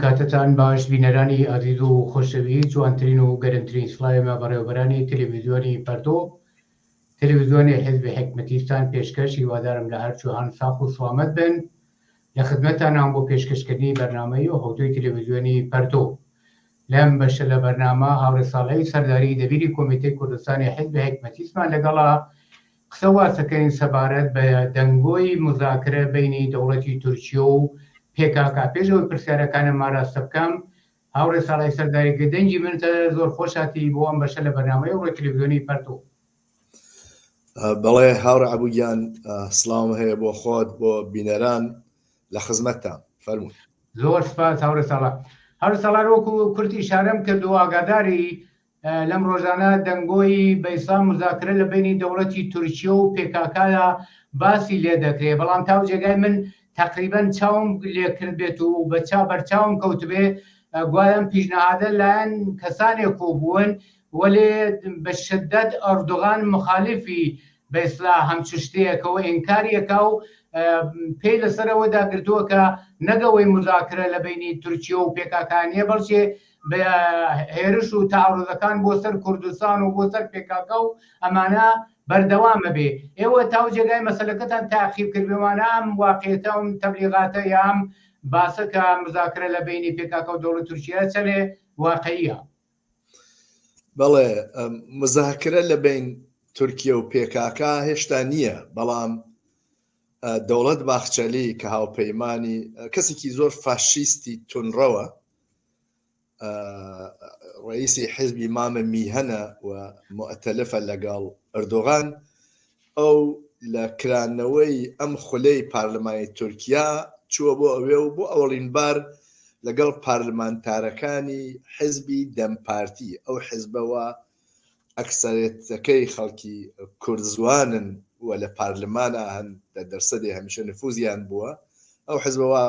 کاتتان باش بینەرانی ئازیز و خۆشەویست جوانترین و گەرمترین سڵاوی مە بەڕێوەبەرانی تەلەڤیزیۆنی پەرتۆ تەلەڤیزیۆنی حیزبی حیکمەتیستان پێشکەش هیوادارم لە هەر کوێ ساخ و سڵامەت بن لە خدمەتتانام بۆ پێشکەشکردنی بەرنامەی و حەوتووی تەلەڤیزیۆنی پەرتۆ لەم بەشە لە بەرنامە هاوڕێ ساڵحی سەرداری دەبیری کۆمیتەی کوردستانی حیزبی حیکمەتیستمان لەگەڵە قسە واسەکەین سەبارەت بە دەنگۆی موزاکرە بەینی دەوڵەتی تورکیە و پێکاکا. پێش ئەوەی پرسیارەکانم ئاراستە بکەم، هاوڕێ ساڵحی سەرداری گە دەنگی منتە زۆر خۆش هاتی بۆ ئەم بەشە لە بەرنامەی ئەوڕۆی تلویزیۆنی پەرتۆ. بەڵێ هاوڕێ عەبو گیان سڵاوم هەیە بۆ خۆت بۆ بینەران لە خزمەتتام فەرموون. زۆر سپاس هاوڕێ ساڵح. هاوڕێ ساڵار وەکو کورت ئیشارەم کرد و ئاگاداری لەم ڕۆژانە دەنگۆی بەیسا موزاکرە لە بەینی دەوڵەتی تورکیە و پێکاکایا باسی لێ دەکرێ بەڵام تاو جێگای من تەقریبەن چاوم لێ کرد بێت و بە چا بەرچاوم کەوتبێ گوایە ئەم پیشنهادە لایەن کەسانێک کۆبوون وەلێ بە شدت ئەردۆغان مخالفی بە ئیسلا هەمچو شتێکە و ئینکاریەکا و پێی لەسەر ئەوە داگرتووە کە نەگەوەی موزاکرە لە بەینی تورکیە و پێکاکا نیە بەڵکێ بە هێرش و تەعەڕوزەکان بۆ سەر کوردستان و بۆ سەر پێکاکا و ئەمانە بەردەوامە بێ ئێوە تاو جێگای مەسەلەکەتان تاقیب کردبێ ئەم واقعیەتە ئەم تەبلیغاتە یا ئەم باسە کە مزاکرە لە بەینی پێکاکا و دەوڵەت تورکیە چەنێ واقعیە؟ بەڵێ مزاکرە لە بین تورکیە و پێکاکا هێشتا نییە بەڵام دەوڵەت باخچەلی کە هاوپەیمانی کەسێکی زۆر فاشیستی تونڕەوە ڕئیسی حیزبی مامە میهەنە و موئتەلفە لەگەڵ ئەردۆغان، ئەو لە کرانەوەی ئەم خولەی پارلمانی تورکیا چووە بۆ ئەوێ و بۆ ئەوەڵین بار لەگەڵ پارلمانتارەکانی حیزبی دەم پارتی، ئەو حیزبە وا ئەکسەرێتەکەی خەڵکی کوردزوانن و لە پارلمانا هەن لە دەرسەدێ هەمیشە نفوزیان بووە، ئەو حزبە وا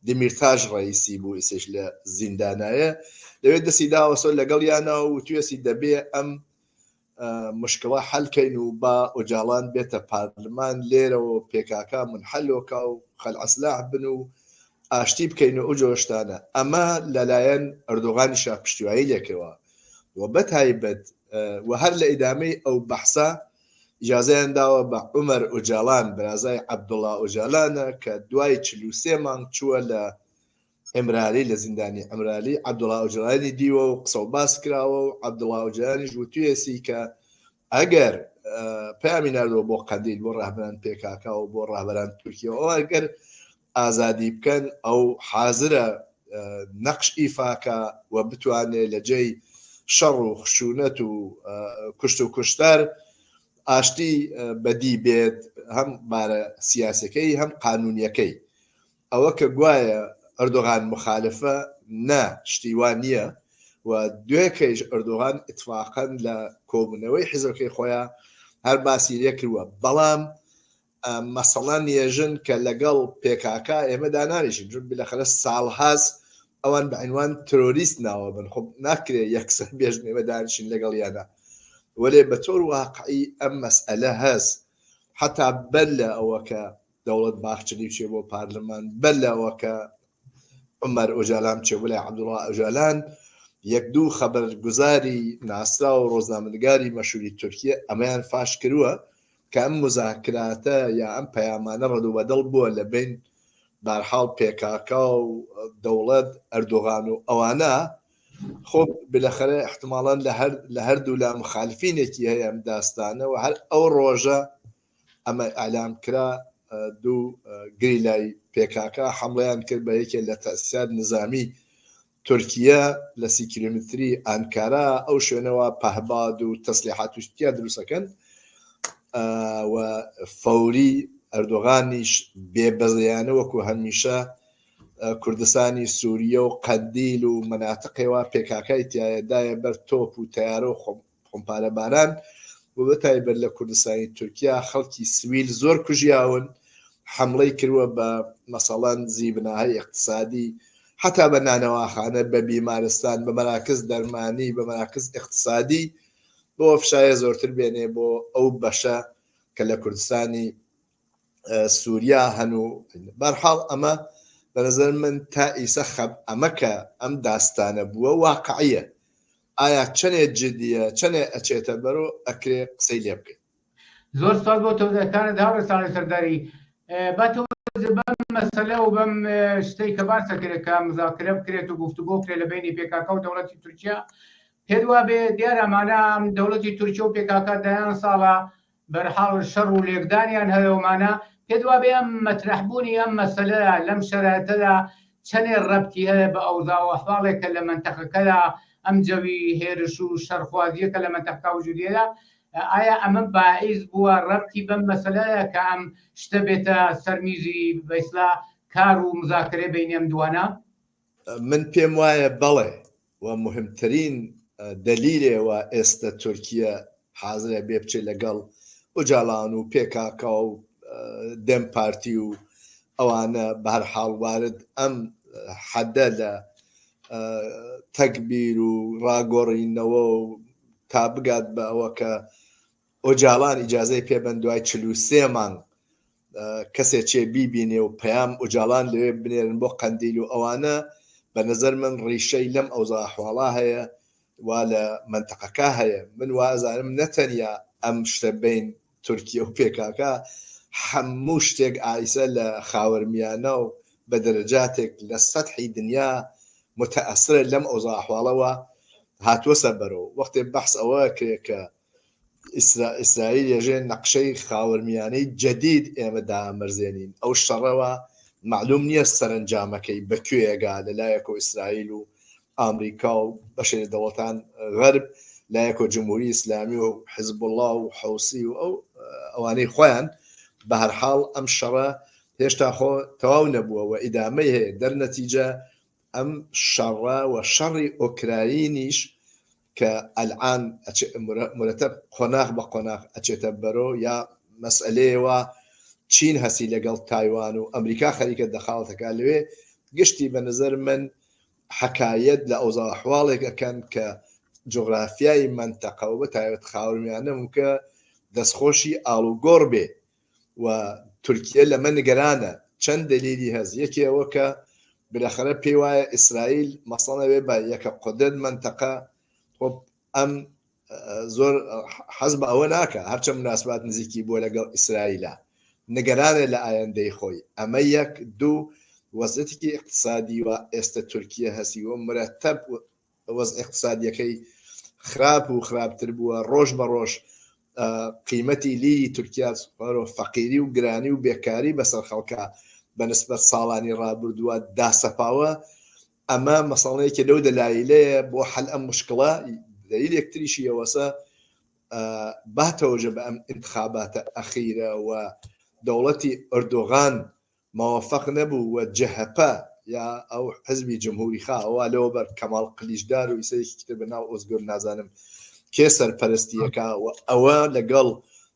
دیمیرتاش ڕەئیسی بوو ئیسەیش لە زیندانایە لەوێ دەسی داوەسۆ لەگەڵیانا و وتویەسی دەبێ ئەم مشکڵە حەل کەین و با ئۆجالان بێتە پارلمان لێرەوە پێکاکا منحەلۆکا و خەلعەسلاح بن و ئاشتی بکەین و ئەو جۆرە شتانە ئەمە لەلایەن ئەردۆغانیشا پشتیوایی لێکرەوە و بەتایبەت و هەر لە ئیدامەی ئەو بەحسە ئیجازەیان داوە بە عومەر ئۆجالان برازای عەبدوڵا ئۆجالانە کە دوای 43 مانگ چووە لە ئیمرالی لە زیندانی ئیمرالی عەبدوڵا ئۆجالانی دیوە و قسە و باس کراوە و عەبدوڵا ئۆجالانیش وتویەسی کە ئەگەر پەیامی ناردووە بۆ قەندیل بۆ ڕەهبەران پێکاکا و بۆ ڕەهبەران تورکیە و ئەگەر ئازادی بکەن ئەو حازرە نەقش ئیفاکا و بتوانێ لە جێی شەڕ و خشونەت و کوشت و کوشتار ئاشتی بەدی بێت هەم بارە سیاسەکەی هەم قانونیەکەی ئەوە کە گوایە ئەردۆغان موخالفە نا شتی وا نییە و دوێکەیش ئەردۆغان ئیتفاقەن لە کۆبوونەوەی حیزبەکەی خۆیا هەر باسی لێ کردووە بەڵام مەسەڵەن یێژن کە لەگەڵ پێکاکا ئێمە دانانیشین چون بالاخرە ساڵهاس ئەوان بە عینوان ترۆریست ناوە بن خۆ ناکرێ یەکسەر بێژن ئێمە دانیشین لەگەڵیانە وەلێ بە تۆر واقعی ئەم مەسئەلە هەس حتا بەر لە ئەوە کە دەوڵەت باخچلی بچێ بۆ پارلمان، بەر لە ئەوە کە عومەر ئۆجالان بچێ بۆ لای عەبدوڵا ئۆجالان، یەک دوو خەبەرگوزاری ناسراو و ڕۆزنامەنگاری مەشهوری تورکیە ئەمەیان فاش کرووە کە ئەم موزاکراتە یا ئەم پەیامانە ڕەدوبەدەڵ بووە لە بەین بارحاڵ پێکاکا و دەوڵەت ئەردۆغان و ئەوانە. خۆ بالاخرە ئیحتماڵەن لە هەر لە هەردوو لا موخالفینێکی هەیە ئەم داستانە و هەر ئەو ڕۆژە ئەمە ئیعلام کرا دوو گریلای پێکاکا حەمڵەیان کرد بە یەکێ لە تەئسیسات نزامی تورکیە لە سی کیلۆمتری ئانکارا ئەو شوێنەوە پەهباد و تەسلیحات و تیا دروست ئەکەن و فەوری ئەردۆغانیش بێ بەزەیانە وەکو هەمیشە کوردستانی سوریە و قەندیل و مەناتقێ وا پێکاکای تایە دایە بەر تۆپ و تەیارە و خۆمپارەباران و بەتایبەت لە کوردستانی تورکیا خەڵکی سویل زۆر کوژیاون حەمڵەی کروە بە مەسەڵەن زیبناهەی ئیقتسادی حەتا بە نانەواخانە بە بیمارستان بە مەراکز دەرمانی بە مەراکز ئیقتسادی بۆ فشارێ زۆرتر بێنێ بۆ ئەو بەشە کە لە کوردستانی سوریا هەن و بەرحاڵ ئەمە. بەنەزەر من تا ئیسە خەب ئەمە کە ئەم داستانە بووە واقعیە ئایا چەنێ جدیە چەنێ ئەچێتە بەرۆ ئەکرێ قسەی لێ بکەین. زۆر سوپاس بۆ تەوزیحەکانت هاوڕێ ساڵح سەرداری. با تۆزێ بەم مەسەلە و بەم شتەی کە باس دەکرێت کە مزاکرە بکرێت و گفتوگۆ بکرێت لە بەینی پێکاکە و دەوڵەتی تورکیا پێت وابێ دیارە ئەمانە ئەم دەوڵەتی تورکیا و پێکاکە دەیان ساڵە بەرحاڵ شەڕ و لێکدانیان هەیە ومانە پێت وابێ ئەم مەترەحبوونی ئەم مەسەلەیە لەم شەرایتەدا چەنێ ڕەبتی هەیە بە ئەوزا و ئەحواڵێک کە لە مەنتەقەکەدا ئەم جەوی هێرش و شەڕخوازییە کە لە مەنتەقەکە وجودی هەیە ئایا ئەمە باعیس بووە ڕەبتی بەم مەسەلەیە کە ئەم شتە بێتە سەر میزی بەیسلا کار و مزاکرەی بەینی ئەم دوانە؟ من پێم وایە بەڵێ و موهیمترین دەلیلێ وا ئێستە تورکیە حازرە بێ بچێ لەگەڵ ئوجالان و پێکاکا و دەم پارتی و ئەوانە بەهەرحاڵ وارد ئەم حەدە لە تەگبیر و ڕاگۆڕینەوە و تا بگات بە ئەوە کە ئۆجالان ئیجازەی پێ بەن دوای 43 مانگ کەسێ چێ بیبینێ و پەیام ئۆجالان لەوێ بنێرن بۆ قەندیل و ئەوانە بە نەزەر من ڕیشەی لەم ئەوزا ئەحواڵا هەیە وا لە مەنتەقەکە هەیە من وا ئەزانم نەتەنیا ئەم شتە بین تورکیە و پێکاکا هەموو شتێک ئایسە لە خاوەرمیانە و بە دەرەجاتێک لە سەتحی دنیا متەئەسرە لەم ئەوزا ئەحواڵەوە هاتووەسە بەرەو وەختێ بەحس ئەوە کرێ کە ئیسرائیل یەژێ نەقشەی خاوەرمیانەی جەدید ئێمە دامەرزێنین ئەو شەڕەوە مەعلوم نییە سەرەنجامەکەی بە کوێیەگا لە لایەکۆ ئیسرائیل و ئامریکا و بەشێ لە دەوڵەتان غەرب لایەکۆ جمهوری ئیسلامی و حزبوڵا و حوسی و ئەو ئەوانەی خۆیان بە هەرحاڵ ئەم شەڕە هێشتا خۆ تەواو نەبووە و ئیدامەی هەیە دەرنەتیجە ئەم شەڕە و شەڕی ئۆکراینیش کە ئەلعان مورەتەب قۆناغ بە قۆناغ ئەچێتە بەرۆ یا مەسئەلەیە وا چین هەسی لەگەڵ تایوان و ئەمریکا خەریکە دەخاڵەتەکا لەوێ گشتی بە نەزەر من حەکایەت لە ئەوزا ئەحواڵێک ئەکەن کە جوغرافیای مەنتەقە و بە تایبەت خاورمیانە ممکە دەستخۆشی ئاڵوگۆڕ بێ و تورکیە لەمە نگەرانە چەند دەلیلی هەس یەکێ ئەوە کە بالاخرە پێی وایە ئیسرائیل مەسەڵەن ئەوێ بە یەکە قودرەت مەنتەقە خۆ ئەم زۆر حەز بە ئەوە ناکە هەرچە مناسبات نزیکی بووە لەگەڵ ئیسرائیلە نگەرانە لە ئایندەی خۆی ئەمە یەک دوو وەزعەتێکی اقتصادی و ئێستە تورکیە هەسی و مرەتەب وەزع اقتصادیەکەی خراپ و خراپتر بووە ڕۆژ بە ڕۆژ قیمەتی لیری تورکیا فەقیری و گرانی و بێکاری بەسەر خەڵکە بە نسبەت ساڵانی ڕابردووە داسەپاوە ئەمە مەسەڵەیەکی لەو دەلایلەیە بۆ حەل ئەم مشکڵە دەلیلێک تریشی ئەوەسە با تەوەجە بە ئەم ئینتخاباتە ئەخیرە و دەوڵەتی ئەردۆغان مەوەفەق نەبوو و جەهەپە یا ئەو حزبی جمهوری خا وا لەوە بەر کەماڵ قلیچدار و ئیسە یەکێکی تر بە ناو ئۆزگۆر نازانم کێ سەرپەرستیەکە و ئەوە لەگەڵ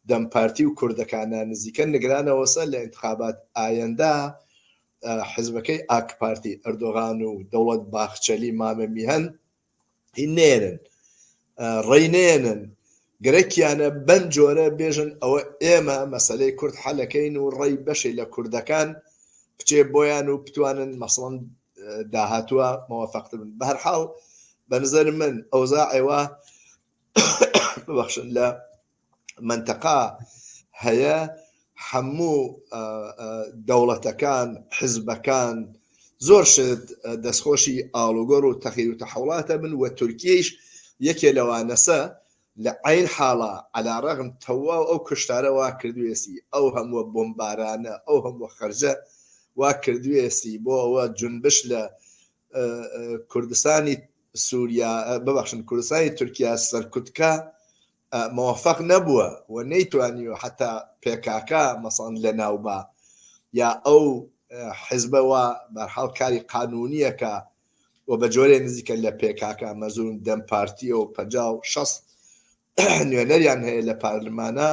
دەم پارتی و کوردەکانە نزیکە نگرانەوەسە لە ئینتخابات ئایەندە حزبەکەی ئاک پارتی ئەردۆغان و دەوڵەت باخچەلی مامە میهەن هی نێنن ڕێی نێنن گرەکیانە بەم جۆرە بێژن ئەوە ئێمە مەسەلەی کورد حەلەکەین و ڕێی بەشێ لە کوردەکان بچێ بۆیان و بتوانن مەسەڵەن داهاتووە مەوافەقتر بن بەهەرحاڵ بە نظر من ئەوزاعێ وا ببەخشن لە مەنتەقە هەیە هەموو دەوڵەتەکان حزبەکان زۆر شت دەستخۆشی ئاڵوگۆڕ و تەغیر و تەحوڵاتە بن و تورکیەیش یەکێ لەوانەسە لە عەین حاڵا عەلا ڕەغم تەواو ئەو کوشتارە وا کردوێسی ئەو هەمووە بۆمبارانە ئەو هەمووە خەرجە وا کردوێسی بۆ ئەوە جونبش لە کوردستانی سوریا ببەخشن کوردستانی تورکیا سەرکوتکا مەوەفەق نەبووە و نەیتوانیوە حەتا پێکاکا مەسەڵەن لەناو با یا ئەو حزبە وا بەرحاڵ کاری قانونیەکە و بە جۆرێ نزیکە لە پێکاکا مەزون دەم پارتیە و 50 و 60 نوێنەریان هەیە لە پارلمانە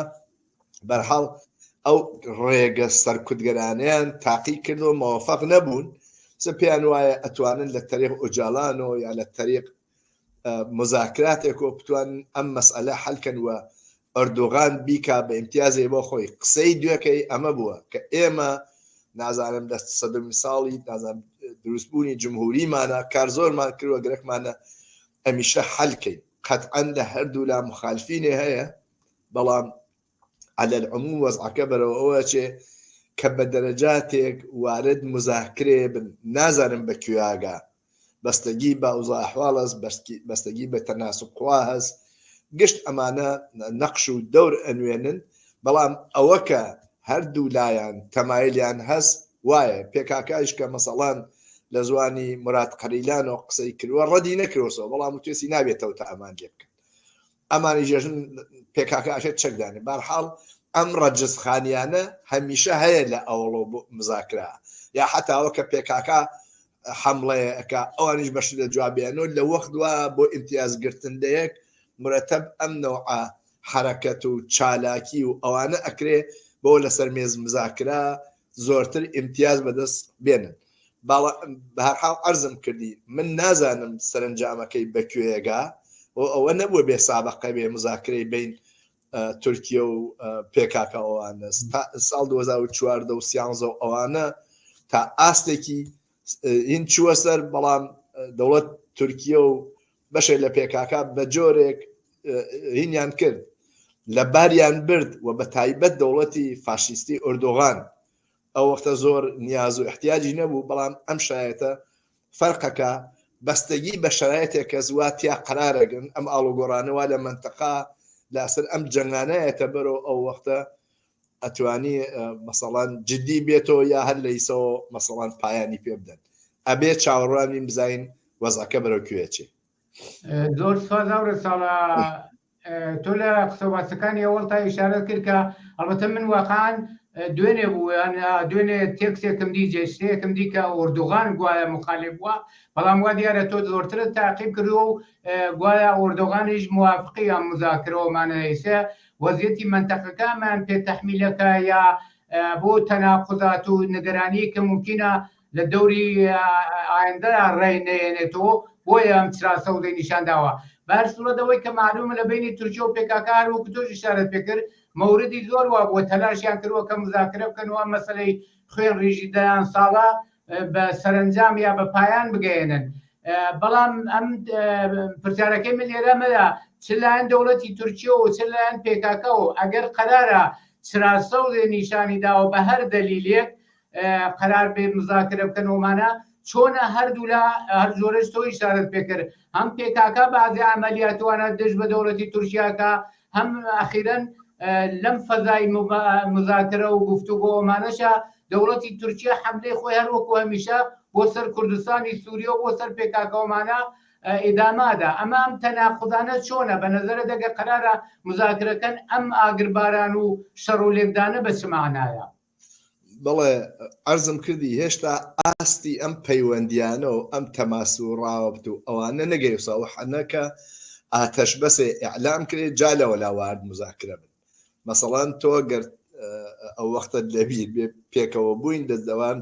بەرحاڵ ئەو ڕێگە سەرکوتگەرانەیان تاقی کردەوە مەوەفەق نەبوون سە پێیان وایە ئەتوانن لە تەریق ئۆجالانەوە یا لە تەریق مزاکراتێک و بتوانن ئەم مەسئەلە حەل کەن و ئەردۆغان بیکا بە ئیمتیازێ بۆ خۆی قسەی دوێکەی ئەمە بووە کە ئێمە. نازانم لە سەدەمی ساڵی نازانم دروستبوونی جمهوریمانە کار زۆرمان کردوە گەرەکمانە ئەمیشە حەل کەین قەتعەن لە هەردوولا مخالفینێ هەیە بەڵام علی العموم وەزعەکە بەرەو ئەوە ئەچێ کە بە دەرەجاتێک وارد مزاکرێ بن نازانم بە کوێاگا بەستەگی بە ئەوزا ئەحواڵ هەس بەستەگی بە تەناسب قوا هەس گشت ئەمانە نەقش و دەور ئەنوێنن بەڵام ئەوە کە هەردوو لایان تەمایلیان هەس وایە پێکاکایش کە مەسەڵان لە زوانی مراد قەریلانەوە قسەی کردووە ڕەدی نەکرۆسەوە بەڵام وتێسی نابێتەوە تا ئەمان لێ بکەن ئەمانی ژێژن پێکاکە ئەشێت چەک دانێ بارحاڵ ئەم ڕەجزخانیانە هەمیشە هەیە لە ئەوڵۆ مزاکرا یا حتاوە کە پێکاکە حملەیە ئەک ئەوانیش بەش لە جوابیانەوە لە وەخت وا بۆ ئیمتیاز گرتن لە یەک مرەتەب ئەم نەوعە حرەکەت و چالاکی و ئەوانە ئەکرێ بۆ لەسەر مێز مزاکرا زۆرتر ئیمتیاز بەدەست بێنن. بەهەرحاڵ عەرزم کردی من نازانم سەرەنجامەکەی بە کوێیەگا و ئەوە نەبووە بێ سابقە بێ مزاکرەی بین تورکیە و پێکاکە ئەوانە ساڵ 2014 و سیانزە و ئەوانە تا ئاستێکی هین چووە سەر بەڵام دەوڵەت تورکیە و بەشێک لە پێکاکە بە جۆرێک هینیان کرد لە باریان برد و بە تایبەت دەوڵەتی فاشیستی ئۆردۆغان ئەو وەختە زۆر نیاز و احتیاجی نەبوو بەڵام ئەم شایەتە فەرقەکە بەستەگی بە شرایەتێک کە زوا تیا قەرارەگرن ئەم ئاڵوگۆڕانەوە لە مەنتەقا لەسەر ئەم جەنگانایەتە بەرەو ئەو وەختە ئەتوانی مەسەڵان جدی بێتەوە یا هەر لە ئیسەوە مەسەڵان پایانی پێ بدەن ئەبێ چاوەڕوان بین بزانین وەزعەکە بەرەو کوێ چێ. زۆر سوپاس هاوڕێ ساڵە تۆ لە قسە باسەکانی ئەوەڵ تا ئیشارەت کرد کە ئەڵبەتە من واقعا دوێنێ بوو یان دوێنێ تێکسێکم دی جێشتەیەکم دی کە ئۆردوغان گوایە مخالف بووە بەڵام وا دیارە تۆ زۆرترت تاقیب کردووە و گوایە ئۆردوغانیش موافقی ئەم مزاکرەوەمانە ئێستا وەزیەتی مەنتەقەکەمان پێ تەحمیلەکە یا بۆ تەناقوزات و نگەرانی کە مومکینە لە دەوری ئایندە ڕێی نەیەنێتەوە بۆیە ئەم چرا سەوزەی نیشان داوە بە هەر سوورەت ئەوەی کە معلومە لە بینی تورکیا و پێکاکە هەر وەکو تۆش ئیشارەت پێکرد مەوردی زۆر وا بووە تەلاشیان کردووە کە مزاکرە بکەن و ئەم مەسەلەی خوێن ڕیژی دەیان ساڵە بە سەرەنجام یا بە پایان بگەیەنن بەڵام ئەم پرسیارەکەی من لێرە مەیە چ لایەن دەوڵەتی تورکیە و چ لایەن پێکاکە و ئەگەر قەرارە چرا سەوزێ نیشانی داوە بە هەر دەلیلێک قەرار بێ مزاکرە بکەن ومانە چۆنە هەردوولا هەر جۆرەش تۆ ئیشارەت پێکرد هەم پێکاکە بازی عملیاتوانە دژ بە دەوڵەتی تورکیاکە هەم ئەخیرەن لەم فەزای مزاکرە و گفتوگۆ ئەمانەشە دەوڵەتی تورکیا حملەی خۆی هەر وەکو هەمیشە بۆ سەر کوردستانی سووریە و بۆ سەر پێکاکەوەمانە ئیدامادا ئەمە ئەم تەناقضانە چۆنە بە نەزەرە دەگە قەرارە مزاکرەکەن ئەم ئاگرباران و شەڕ و لێکدانە بە چ مانایە؟ بەڵێ عەرزم کردی هێشتا ئاستی ئەم پەیوەندیانە و ئەم تەماس و ڕاوبت و ئەوانە نەگەیوسەوە حەنەکە ئاتەش بەسێ ئیعلام کرێ جا لەوەلا وارد مزاکرە بن مەسەڵەن تۆ گەر ئەو وەختە لەبیر بێ پێکەوە بووین لە دەوان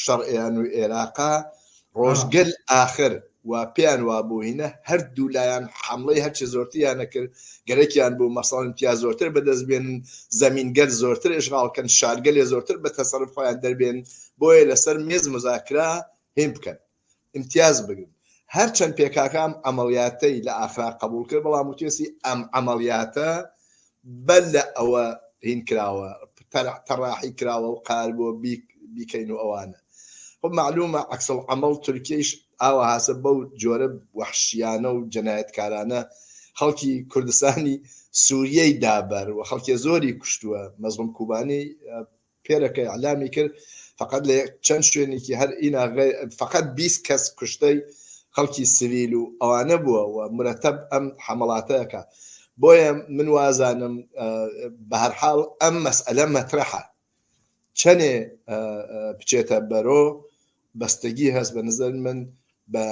شەڕ ئێران و ئێراقا ڕۆژگەل ئاخر و پێیان وابوو هینە هەردوو لایان حەمڵەی هەرچی زۆرتریان نەکرد گەرەکیان بوو مەسەڵەن امتیاز زۆرتر بەدەست بێنن زەمینگەل زۆرتر ئشغاڵ کەن شارگەلێ زۆرتر بە تەسەرف خۆیان دەربێن بۆیە لەسەر مێز مزاکرە هین بکەن امتیاز بگرن هەرچەند پێکاکە ئەم عەمەڵیاتەی لە ئاخرا قبوڵ کرد بەڵام وتێسی ئەم عەمەڵیاتە بەر لە ئەوە هین کراوە تەراحی کراوە و قار بۆ بیکەین و ئەوانە خب معلومە عکس العمل تورکیش ئاوا هاسە بەو جۆرە وەحشیانە و جەنایەتکارانە خەڵکی کوردستانی سووریەی دابەر و خەڵکی زۆری کوشتووە مەزڵوم کوبانی پێرەکە ئیعلامی کرد فقط لە چەند شوێنێکی هەر ئینا فقط 20 کەس کوشتەی خەڵکی سڤیل و ئەوانە بووە و مرەتەب ئەم حەمەڵاتەکە بۆیە من وازانم بەهەرحاڵ ئەم مەسئلە مەترەحە چەنێ بچێتە بەرۆ بەستەگی هەست بە نظر من بە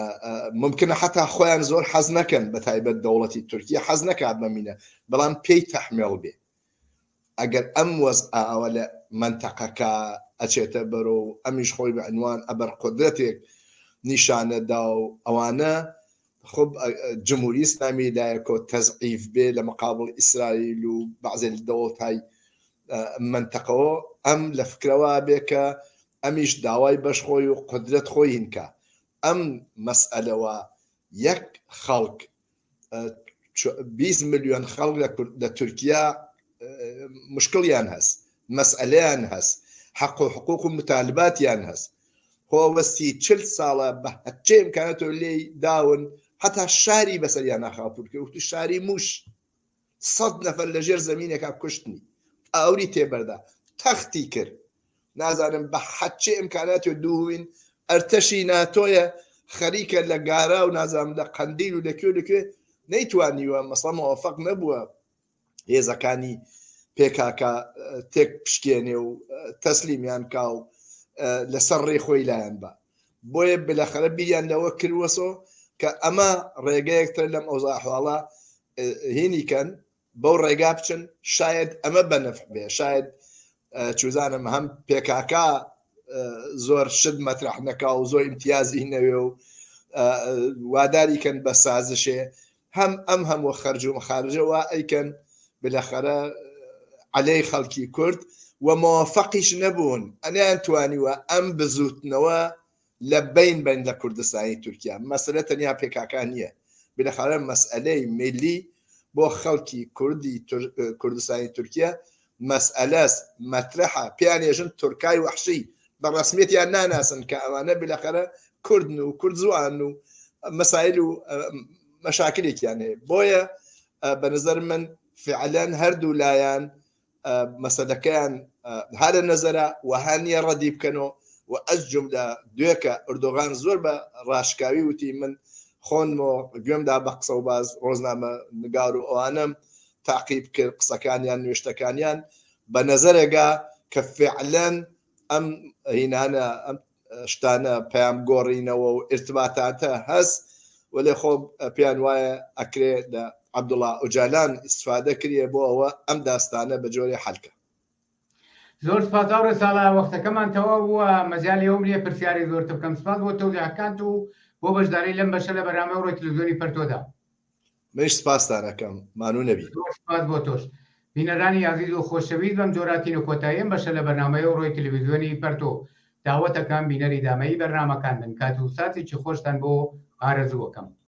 ممکنە حتا خۆیان زۆر حەز نەکەن بە تایبەت دەوڵەتی تورکیا حەز نەکات بەمینە بەڵام پێی تەحمێڵ بێ ئەگەر ئەم وەزعە ئەوە لە مەنتەقەکە ئەچێتە بەرۆ و ئەمیش خۆی بە عنوان ئەبەر قودرەتێک نیشانە دا و ئەوانە خب جمهوری ئیسلامی لایەکۆ تەزعیف بێ لە مقابڵ ئیسرائیل و بەعزێ لە دەوڵەتای مەنتەقەوە ئەم لە فکرەوە بێ کە. ئەمیش داوای بەش خۆی و قودرەت خۆی هینکا ئەم مەسئەلەوە یەک خەڵک 20 ملیۆن خەڵک لە تورکیا مشکڵیان هەس مەسئەلەیان هەس حەق و حقوق و متالباتیان هەس خۆ ئەوە سی چل ساڵە بە هەرچێ ئیمکاناتەوە لێی داون هەتا شاری بەسەریانا خاپوور کرد وتی شاری موش سەد نەفەر لە ژێر زەمینێکا کوشتنی ئاوری تێبەردا تەختی کرد نازانم بە حەچێ ئیمکاناتی و دووین ئەرتەشی ناتۆیە خەریکە لە گارا و نازانم لە قەندیل و لە کوێ لە کوێ نەیتوانیوە مەسڵە مەوەفەق نەبووە هێزەکانی پێکاکە تێک پشکێنێ و تەسلیمیان کا و لەسەر ڕێی خۆی لایەن بە بۆیە بلەخەرە بیریان لەوە کردوەسۆ کە ئەمە ڕێگەیەکتر لەم ئەوزا ئەحواڵە هینی کەن بەو ڕێگا بچن شاید ئەمە بەنەف بێ شاید چوزانم هەم پێکاکە زۆر شت مەترح نەکا و زۆر ئیمتیازی نەوێ و واداری کەن بە سازشێ هەم ئەم هەموو خەرج و مخارجە وا ئەیکەن بلەخەرە عەلەی خەڵکی کورد و مەوەفەقیش نەبوون ئەنیان توانیوە ئەم بزوتنەوە لە بەین بەن لە کوردستانی تورکیا مەسەلە تەنیا پێکاکا نییە بلەخەرە مەسئەلەی میلی بۆ خەڵکی کوردی کوردستانی تورکیا مەسئەلەس مەترەحە پێیان ێژن تورکای وەحشی بە ڕەسمیەتیان ناناسن کە ئەوانە بلەخەرە کوردن و کورد زوان و مەسایل و مەشاکلێکیان هەیە بۆیە بە نظر من فعلەن هەردوو لایەن مەسەلەکەیان هەرە نەزەرە و هەنیە ڕەدی بکەنەوە و ئەز جملە دوێکە ئەردۆغان زۆر بە ڕاشکاوی وتی من خۆنمەوە گوێمدا بە قسە و باز ڕۆزنامە نگار و ئەوانم تاقیب کرد قسەکانیان نوێشتەکانیان بە نەزەرێگا کە فعلەن ئەم هینانە ئەم شتانە پەیام گۆڕینەوە و ئیرتباتاتە هەس وەلێ خۆ پێیان وایە ئەکرێ لە عەبدوڵا ئۆجالان ئیستفادە کریە بۆ ئەوە ئەم داستانە بە جۆرێ حەل کە. زۆر سپاس هاوڕێ ساڵح وەختەکەمان تەواو بووە مەجالی ئەوم نییە پرسیاری زۆرتر بکەم سپاس بۆ تەوزیحەکانت و بۆ بەشداری لەم بەشە لە بەرنامەی ئەوڕۆی تلویزیۆنی پەرتۆدا. منیش سپاستان ئەکەم مانوو نەبی. زۆر سپاس بۆ تۆش. بینەرانی ئازیز و خۆشەویست بەم جۆرە هاتینە کۆتایی ئەم بەشە لە بەرنامەی ئەوڕۆی تلویزیۆنی پەرتۆ. داوەت ئەکەم بینەری دامەیی بەرنامەکان بن. کات و ساتێکی خۆشتان بۆ ئارەزوو ئەکەم.